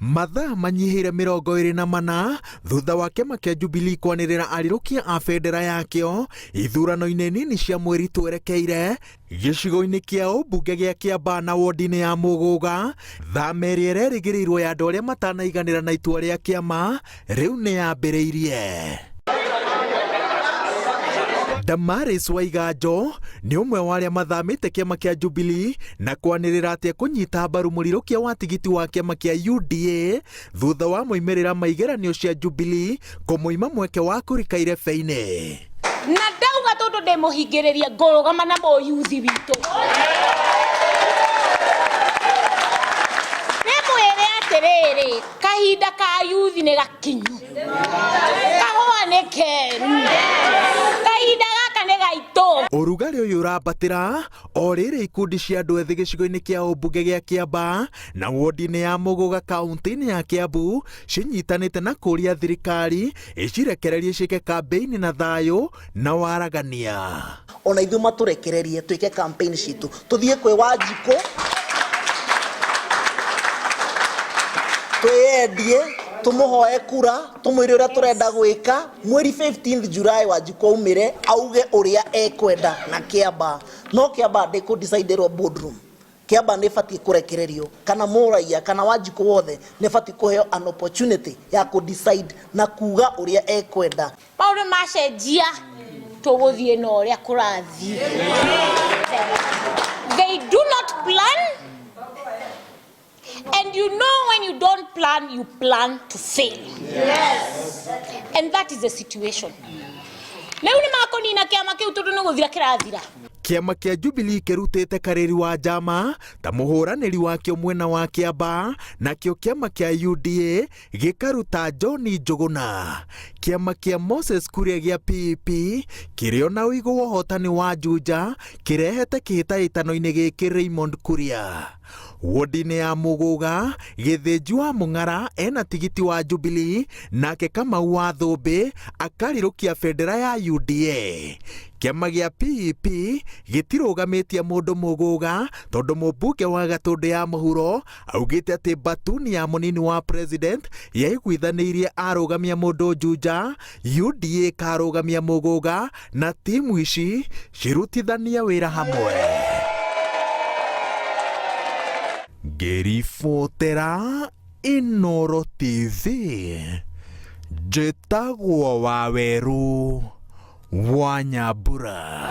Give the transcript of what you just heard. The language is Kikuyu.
Mathaa manyihĩire 24 thutha wa kĩama kĩa Jubilee kwanĩrĩra arirũkia a bendera yakĩo ithurano-inĩ nini cia mweri twerekeire gĩcigo-inĩ kĩa ũmbunge gĩa Kĩambaa na wondi-inĩ ya Mũgũga, thama ĩrĩa ĩrerĩgĩrĩirwo ya andũ arĩa matanaiganĩra na itua rĩa kĩama rĩu nĩ yambĩrĩirie. Damaris Waiganjo nĩ ũmwe wa arĩa mathamĩte kĩama kĩa Jubilee na kwanĩrĩra atĩ ekũnyita mbaru mũrirũkia wa tigiti wa kĩama kĩa UDA thutha wa moimĩrĩra ma igeranio cia Jubilee kũmũima mweke wa kũrika irebe-inĩ. Na ndauga tondu ndi muhingiririe ngurugama na muyuthi witũ, ndimwire atiriri, kahinda ka yuthi nĩ gakinyu, kahũa nĩ keru, kahinda gaka nĩ gaitũ. Ũrugarĩ ũyũ ũrambatĩra o rĩrĩ ikundi cia andũ ethĩ gĩcigo-inĩ kĩa ũmbunge gĩa Kĩambaa na wondi-inĩ ya Mũgũga kaunti-inĩ ya Kĩambu cinyitanĩte na kũria thirikari ĩcirekererie ciĩke kambĩini na thayũ na waragania. Ona ithuĩ matũrekererie twĩke campaign citũ, tũthiĩ kwĩ Wanjikũ twĩyendie, tũmũhoe kura, tũmwĩre ũrĩa tũrenda gwĩka. Mweri 15th July Wanjikũ aumĩre auge ũrĩa ekwenda na Kĩambaa. No Kĩambaa ndĩkũ decide-ĩrwo boardroom. Kĩambaa nĩ ĩbatiĩ kũrekererio kana mũraia kana Wanjikũ wothe nĩ abatiĩ kũheo an opportunity ya kũ decide na kuga ũrĩa ekwenda. Maũndũ macenjia tũgũthiĩ na ũrĩa kũrathiĩ. They do not plan, and you know when you don't plan, you plan to fail. Yes. And that is the situation. Rĩu nĩ makũnina kĩama kĩu tondũ nĩ gũthira kĩrathira. Kĩama kĩa Jubilee kĩrutĩte Karĩri wa Njama ta mũhũranĩri wakĩo mwena wa Kĩambaa, nakĩo kĩama kĩa UDA gĩkaruta John Njũgũna. Kĩama kĩa Moses Kuria gĩa PEP kĩrĩ ona ũigũ wa ũhotani wa Juja kĩrehete kĩhĩtahĩtano-inĩ gĩkĩ Raymond Kuria. Wodi-inĩ ya Mũgũga, Gĩthĩnji wa Mũng'ara ena tigiti wa Jubilee, nake Kamau wa Thũmbĩ akarirũkia bendera ya UDA. Kĩama gĩa PEP gĩtirũgamĩtie mũndũ Mũgũga tondũ mũmbunge wa Gatũndũ ya Mũhuro augĩte atĩ mbatuni ya mũnini wa president yaiguithanĩirie arũgamia mũndũ Juja, UDA ĩkarũgamia Mũgũga na timu ici cirutithanie wĩra hamwe. Ngĩribotera Inooro TV, njĩtagwo Wawerũ wa Nyambura.